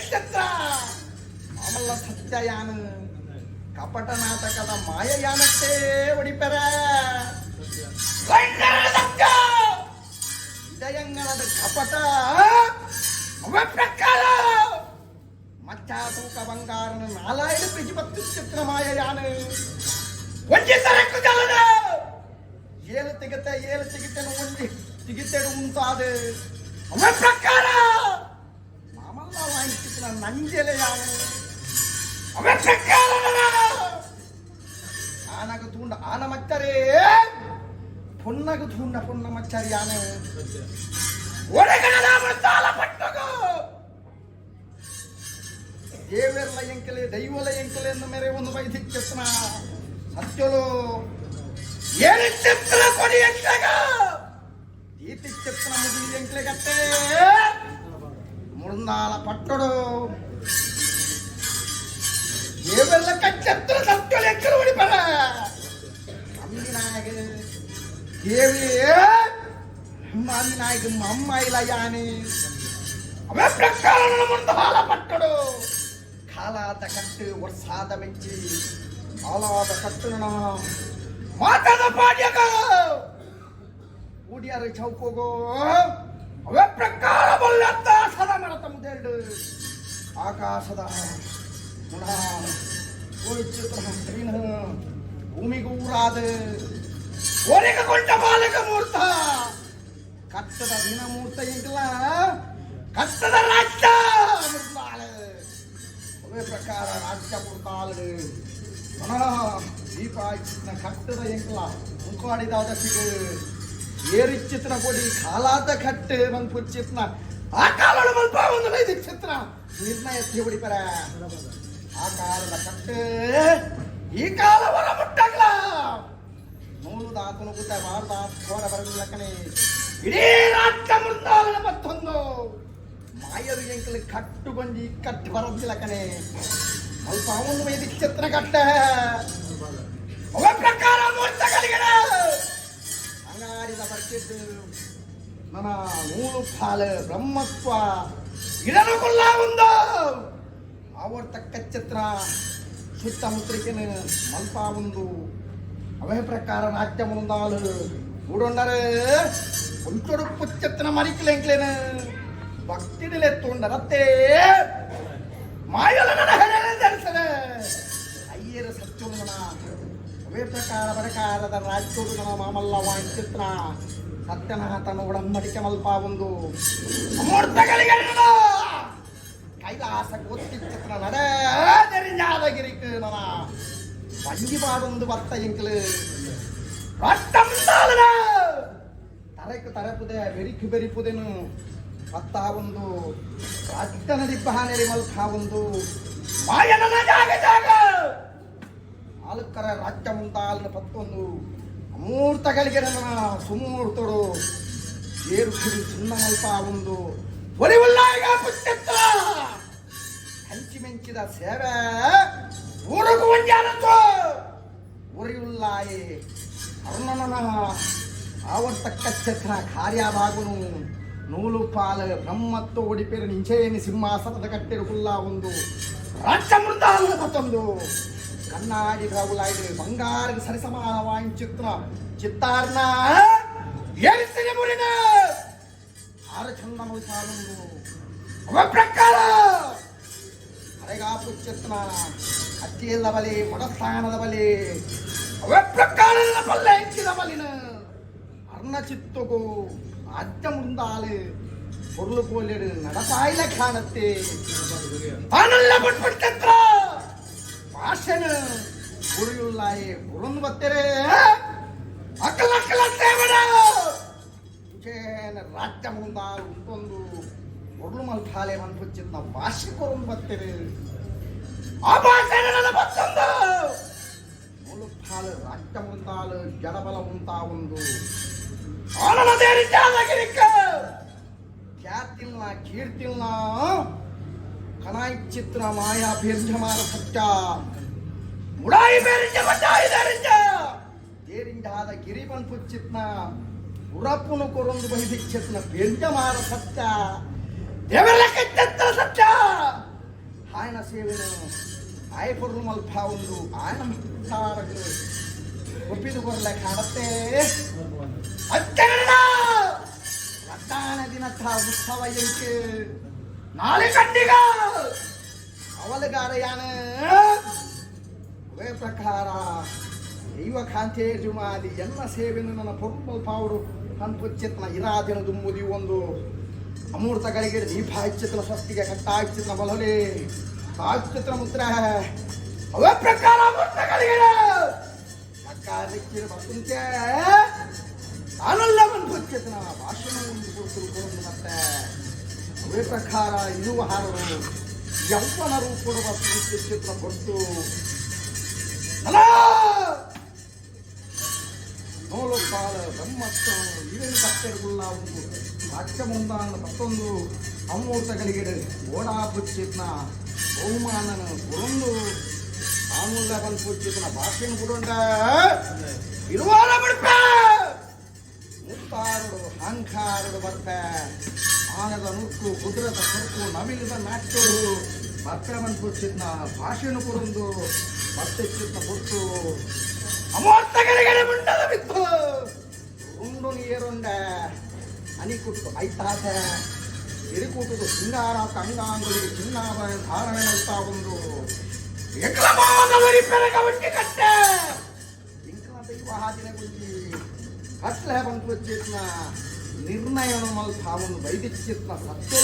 ಚಿತ್ರ ಮಾಮಲ್ಲ ಸತ್ಯಯಾನ ಕಪಟ ನಾಟಕದ ಮಾಯಯಾನತ್ತೇ ಒಡಿಪೆರ ಸತ್ಯ ಇದಯಂಗಳದ ಕಪಟ ಅವ ಪ್ರಕಾರ ಮಚ್ಚ ತೂಕ ಬಂಗಾರನ ನಾಲಾಯ್ದು ಪಿಜಿಪತ್ತು ಚಿತ್ರ ಮಾಯಯಾನ ಒಂಜಿ ಸರಕು ಜಲದ ಏಳು ತೆಗೆತ ಏಳು ತೆಗಿತನು ಒಂಜಿ ತಿಗಿತೆಡು ಉಂತಾದ ಅವ ಪ್ರಕಾರ ಮಾಮಲ್ಲ ವಾಹಿಸಿನ ನಂಜೆಲೆ ಯಾನು ಅವ ಪ್ರಕಾರ ಆನಗ ತೂಂಡ ಆನ ಮಚ್ಚರೇ ಪೊನ್ನಗ ತೂಂಡ ಪೊನ್ನ ಮಚ್ಚರಿ ಯಾನು ಒಳಗಣದ ಮೃತಾಲ ಪಟ್ಟಗು ದೇವೆರ್ಲ ಎಂಕಲೆ ದೈವಲ ಎಂಕಲೆ ಎಂದು ಮೇರೆ ಒಂದು ವೈದಿಕ್ಯತ್ನ ಸತ್ಯಲು ಏರಿ ಚಿತ್ರ ಕೊಡಿ ಎಂಕಗ ದೀತಿ ಚಿತ್ರ ಮುಗಿ ಎಂಕ್ಲೆ ಕಟ್ಟೆ ಮುರುಂದಾಲ ಪಟ್ಟಡು ದೇವೆರ್ಲ ಕಚ್ಚತ್ರ ಸತ್ಯಲು ಎಂಕಲು ಹೊಡಿಪಡ ಅಮ್ಮಿನಾಗ ದೇವಿ ಅಮ್ಮಿನಾಯಕ ಅಮ್ಮ ಇಲ್ಲ ಯಾನಿ ಅವೇ ಪ್ರಕಾರ ಮುಂದಾಲ ಪಟ್ಟಡು ಕಾಲಾದ ಕಟ್ಟು ವರ್ಷಾದ ಮೆಚ್ಚಿ ಕಾಲಾದ ಕಟ್ಟು ಮಾತಾದ ಪಾಡ್ಯಕ ಊಡಿಯಾರ ಚೌಕೋಗೋ ಅವೇ ಪ್ರಕಾರ ಬಲ್ಲತ್ತ ಸದ ಮರತ ಮುದೆರಡು ಆಕಾಶದ ಗುಣ ಚಿತ್ರ ಭೂಮಿಗೂ ಊರಾದ ಒರೆಗಗೊಂಡ ಬಾಲಕ ಮೂರ್ತ ಕಟ್ಟದ ದಿನಮೂರ್ತ ಎಂಕಲ ಕಟ್ಟದ ರಾಜ್ಯ ಮುರ್ತಾಳು ಅವೇ ಪ್ರಕಾರ ರಾಜ್ಯ ಮುರ್ತಾಳು ದೀಪ ಕಟ್ಟದ ಎಂಕಲ ಮುಂಕಾಡಿದಾದ ಸಿಗ ಏರಿಚ್ಚಿತ್ನ ಕೊಡಿ ಕಾಲಾದ ಕಟ್ಟು ಮನ್ಪುಚ್ಚಿತ್ನ ಆ ಕಾಲಡು ಮಲ್ಪ ಒಂದು ಚಿತ್ರ ನಿರ್ಣಯ ತಿರುಡಿಪರ ಆ ಕಾಲದ ಕಟ್ಟು ಈ ಕಾಲ ಹೊರ ಮುಟ್ಟಗ್ಲ ನೂಲು ದಾತನು ಗುದ್ದ ಬಾರ್ದ ಕೋರ ಬರಲಕ್ಕನೆ ಇಡೀ ರಾಜ್ಯ ಮೃಂದಾವನ ಮತ್ತೊಂದು ಮಾಯರು ಎಂಕಲು ಕಟ್ಟುಗೊಂಡಿ ಕಟ್ಟು ಬರದಿಲ್ಲಕನೆ ಅಲ್ಪ ಅವನು ವೈದಿಕ ಚಿತ್ರ ಕಟ್ಟ ಅವ ಪ್ರಕಾರ ಮೂರ್ತಗಳಿಗೆ ಅಂಗಾಡಿದ ಬರ್ಕಿದ್ದು ನನ್ನ ನೂಲು ಪಾಲು ಬ್ರಹ್ಮತ್ವ ಇದನ್ನು ಒಂದು ಆವರ್ತಕ್ಕ ಚಿತ್ರ ಸುತ್ತಮುತ್ತಲಿನ ಮಲ್ಪ ಒಂದು ಅವೇ ಪ್ರಕಾರ ನಾಟ್ಯ ಮುಂದಾಲು ಊಡೊಂಡರೆ కొంచెడు పుచ్చెత్తిన మరికలేంక్లేను ಭಕ್ತಿಡಿಲೆತ್ತುಂಡರತ್ತೆ ಮಾಯಲ ದರ್ಶನ ಅಯ್ಯರ ಸತ್ಯುಂದನ ಅವೇ ಪ್ರಕಾರ ಬರಕಾರದ ರಾಜ್ಯೋಡು ನನ್ನ ಮಾಮಲ್ಲ ವಾಂಚಿತ್ರ ಸತ್ಯನಾಥನ ಒಡಂಬಡಿಕೆ ಮಲ್ಪ ಒಂದು ಅಮೂರ್ತಗಳಿಗೆ ಕೈಲಾಸ ಗೊತ್ತಿಚ್ಚಿತ್ರ ನಡ தெரிஞ்சாதகிரிக்கு ನನ வங்கி பாடொந்து வத்த எங்களு ರಟ್ಟಂದಾಲನ ತರಕು ತರಪುದೆ ಬೆರಿಕು ಬೆರಿಪುದೆನು ಪತ್ತ ಒಂದು ರಾಜ್ಯನ ದಿಬ್ಬಹಾನೆರಿ ಮಲ್ಪ ಒಂದು ಮಾಯನ ಜಾಗ ಜಾಗ ಆಲುಕ್ಕರ ರಾಜ್ಯ ಮುಂದಾಲಿನ ಪತ್ತೊಂದು ಅಮೂರ್ತಗಳಿಗೆ ನನ್ನ ಸುಮೂರ್ತಡು ಏರು ಕುಡಿ ಸುಣ್ಣ ಮಲ್ಪ ಒಂದು ಒಲಿವುಲ್ಲಾಗ ಪುಚ್ಚತ್ರ ಹಂಚಿ ಮೆಂಚಿದ ಸೇವೆ ಊರುಗು ಒಂಜಾನತ್ತು ಉರಿಯುಲ್ಲಾಯಿ ಅರುಣನ ಆವರ್ತಕ್ಕ ಕಾರ್ಯಭಾಗುನು ನೂಲು ಪಾಲ ಬ್ರಹ್ಮತ್ತು ಒಡಿಪೇರು ನಿಂಚೇನಿ ಸಿಂಹಾಸನದ ಕಟ್ಟಿರು ಕುಲ್ಲ ಒಂದು ರಾಜ್ಯ ಮತ್ತೊಂದು ಕಣ್ಣಾಡಿ ರಾವುಲಾಯ್ದು ಬಂಗಾರ ಸರಿಸಮಾನವಾಯಿನ ಚಿತ್ರ ಚಿತ್ತಾರ್ನ ಏರಿಸಿರಿ ಮುರಿನ ಆರು ಚಂದ ಸಾಲೊಂದು ಅವ ಪ್ರಕಾರ ಅರೆಗಾಪು ಚಿತ್ರ ಅತ್ತಿಯಲ್ಲ ಬಲಿ ಮೊಡಸ್ಥಾನದ ಬಲಿ ಅವ ಪ್ರಕಾರದ ಪಲ್ಲೆ ಹೆಚ್ಚಿದ ಬಲಿನ ಅರ್ಣ ಚಿತ್ತಗು ರಾಜ್ಯ ಮುಂದಾಲು பொருள் போலேடு நடப்பாயில காணத்தே ತಾನಲ್ಲ ಬಿಟ್ಬಿಟ್ಟತ್ರ ಭಾಷಣ ಗುರಿಯುಲ್ಲಾಯೆ ಗುರುನ್ ಬತ್ತೆರೆ ಅಕ್ಕಲ ಅಕ್ಕಲ ಸೇವಡ ಇಂಚೇನ ರಾಜ್ಯ ಮುಂದಾಲು ಉಂಟೊಂದು ಒಡ್ಲು ಮಲ್ಥಾಲೆ ಮನ್ಪುಚ್ಚಿತ್ನ ಭಾಷೆ ಕೊರುನ್ ಬತ್ತೆರೆ ಆ ಭಾಷೆ ನನ್ನ ಬತ್ತೊಂದು ಮುಳುಪಾಲು ರಾಜ್ಯ ಮುಂದಾಲು ಜಡಬಲ ಮುಂತಾ ಒಂದು ಆನಂದ ಖ್ಯಾತಿಲ್ಲ ಕೀರ್ತಿಲ್ಲ ಕಣಾಯಿಚಿತ್ರ ಮಾಯಾ ಬೇರ್ಜಮಾನ ಸತ್ಯ ಮುಡಾಯಿ ಬೇರಿಂಜ ಬಡ್ಡಾಯಿ ಬೇರಿಂಜ ದೇರಿಂಜಾದ ಗಿರಿಬನ್ ಪುಚ್ಚಿತ್ನ ಉರಪ್ಪುನು ಕೊರೊಂದು ಬೈದಿಚ್ಚಿತ್ನ ಬೇರ್ಜಮಾನ ಸತ್ಯ ದೇವರ ಕಚ್ಚತ್ರ ಸತ್ಯ. ಸೇವೆನು ಆಯ ಪೊರ್ಲು ಮಲ್ಪ ಒಂದು ಆಯನ ಮುತ್ತಾರಗು ಒಪ್ಪಿದು ಕೊರ್ಲೆ ಕಾಣತ್ತೆ. ಅತ್ತೆರಡ ರದ್ದಾನ ದಿನಥ ಉತ್ಸವ ಎಂಕ್ ನಾಳೆ ಕಂಡಿಗ ಅವಲಗಾರ ಯಾನ. ಅವೇ ಪ್ರಕಾರ ದೈವ ಕಾಂತೇ ಜುಮಾದಿ ಎಲ್ಲ ಸೇವೆಯನ್ನು ನನ್ನ ಪೊರ್ಲು ಮಲ್ಪಾವರು ಪನ್ಪುಚ್ಚೆತ್ನ ಇರಾದಿನ ದುಮ್ಮುದಿ ಒಂದು ಅಮೂರ್ತಗಳಿಗೆ ದೀಪ ಇಚ್ಚಿತನ ಸ್ವಸ್ತಿಗೆ ಕಟ್ಟ ಇಚ್ಚಿತನ ಬಲಹೊಲೆ ಕಾಚಿತ್ರ ಮುದ್ರ. ಅವೇ ಪ್ರಕಾರ ಅಮೂರ್ತಗಳಿಗೆ ಕಕ್ಕಾದಿಕ್ಕಿರ ಬತ್ತುಂಚೆ ತಾನಲ್ಲ ಪನ್ಪುಚ್ಚೆತ್ನ ಭಾಷಣ ಒಂದು ಕೊಡ್ತರು ಕೊಡೊಂದು. ಮತ್ತೆ ಅವೇ ಪ್ರಕಾರ ಇರುವ ಹಾರರು ಯೌವನ ರೂಪುಡುವ ಚಿತ್ರ ಕೊಟ್ಟು ಅಲಾ ನೋಲು ಕಾಲ ಬ್ರಹ್ಮತ್ವ ಇವೇನು ಭಕ್ತರುಗುಳ್ಳ ಒಂದು ರಾಜ್ಯ ಮುಂದಾನ ಮತ್ತೊಂದು ಅಮೂರ್ತಗಳಿಗೆ ಓಡಾಪುಚ್ಚಿತ್ನ ಬಹುಮಾನನ ಕೊರೊಂದು ಆಮೂಲ ಪನ್ಪುಚ್ಚಿತ್ನ ಭಾಷೆಯನ್ನು ಕೊಡೊಂಡ ಇರುವಾರ ಬಿಡ್ಪ ಮುತ್ತಾರಡು ಅಹಂಕಾರಡು ಬರ್ಪ ಆನದ ನುಕ್ಕು ಕುದುರದ ಸೊಕ್ಕು ನವಿಲದ ನಾಟ್ಯಡು ಬರ್ಪ ಪನ್ಪುಚ್ಚಿತ್ನ ಭಾಷೆಯನ್ನು ಕೊರೊಂದು ಮತ್ತೆ ಚಿತ್ನ ಕೊಟ್ಟು ಅಮೂರ್ತಗಳಿಗೆ ಮುಂಡದ ಬಿತ್ತು ಉಂಡು ನೀರುಂಡ ಅನಿಕುಟ್ಟು ಐತಾಸ ಎರಿಕೂಟದ ಸಿಂಗಾರ ತಂಗಾಂಗುಲಿಗೆ ಚಿನ್ನಾಭರಣ ಧಾರಣೆ ಮಲ್ತಾ ಒಂದು ಎಕ್ಲಮಾನವರಿ ಪೆರಗ ಒಟ್ಟಿ ಕಟ್ಟೆ ಇಂಕಲ ದೈವ ಹಾದಿನ ಗುಂಜಿ ಕಟ್ಲೆ ಬಂತು ಚೇತನ ನಿರ್ಣಯನು ಮಲ್ತಾ ಒಂದು ವೈದಿಚ್ಚಿತ್ನ ಸತ್ತೋ.